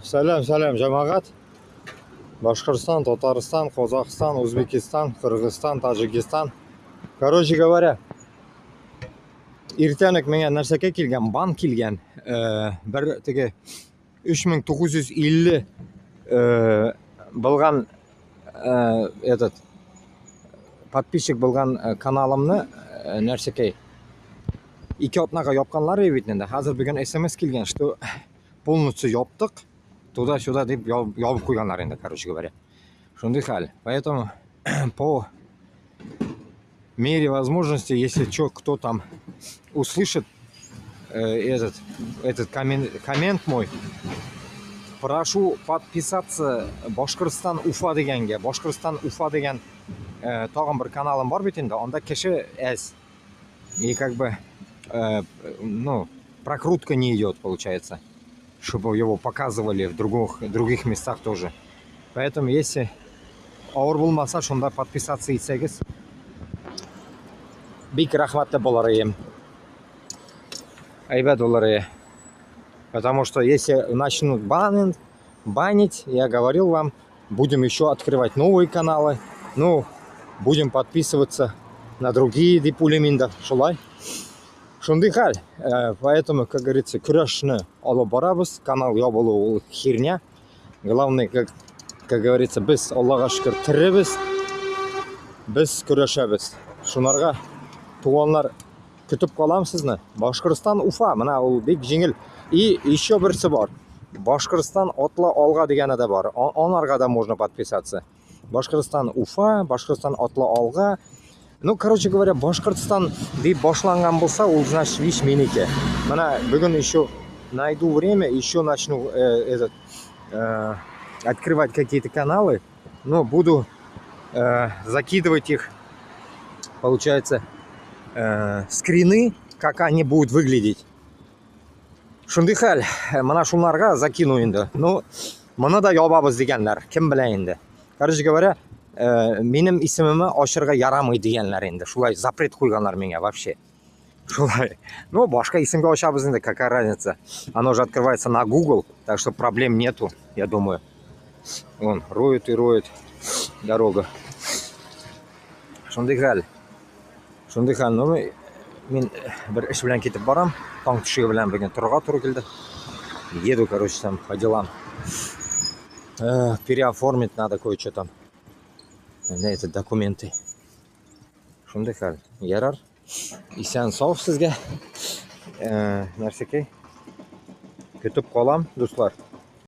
Сәлам, сәлам, җәмәгать. Башкортстан, Татарстан, Казахстан, Узбекистан, Кыргызстан, Таҗикистан. Короче говоря, иртән үк миңа нәрсәкә килгән, бан килгән. Бер теге 3950 булган этот подписчик булган каналымны нәрсәкәй 2 атнага япканнар бит инде. Хәзер бүген СМС килгән, что полностью яптык, туда-сюда дип ябып куйганнар инде, короче говоря. Шундый хәл. Поэтому по мере возможности, если что, кто там услышит этот коммент мой, прошу подписаться Башкортстан Уфа дигәнгә. Башкортстан Уфа дигән тагын бер каналым бар бит инде, анда кеше әз. И как бы, ну, прокрутка не идет, получается, чтобы его показывали в других местах тоже. Поэтому, если авыр булмаса, шунда подписаться итсәгез, бик рәхмәтле булыр идем. Әйбәт булыр иде. Потому что если начнут банить, я говорил вам, будем еще открывать новые каналы. Ну, будем подписываться на другие дип уйлыйм инде, шулай. Шундый хәл. Поэтому, как говорится, көрәшне алып барабыз. Канал ябылу ул херня. Главное, как говорится, без, Аллага шөкер, теребез. Без көрәшәбез. Шунарга, туганнар, көтеп калам сезне. Башкортстан Уфа, менә ул бик җиңел. И еще берсе бар. Башкортстан атла алга дигәне дә бар. Анарга да можно подписаться. Башкортстан Уфа, Башкортстан атла алга. Ну, короче говоря, Башкортстан дип башланган булса, ул, значит, виш минеке. Менә бүген еще найду время, еще начну этот открывать какие-то каналы, но буду закидывать их, получается, скрины, как они будут выглядеть. Шундый хәл, менә шуларга закину инде. Ну, моны да ябабыз дигәннәр, кем белә инде. Короче говоря, минем исемемне ачырга ярамый дигәннәр инде. Шулай запрет куйганнар миңа вообще. Шулай. Ну, башка исемгә ачабыз инде, какая разница. Оно же открывается на Google, так что проблем нету, я думаю. Вон, роют и роют дорогу. Шундый хәл. Шундый хәл. Ну, мин бер эш белән китеп барам. Таң төшеге белән бүген торырга туры килде. Еду, короче, там по делам. Переоформить надо кое-что там. На это документы. Шундый хәл. Ярар. Исән сау сезгә. Нәрсәкәй. Көтеп калам, дуслар.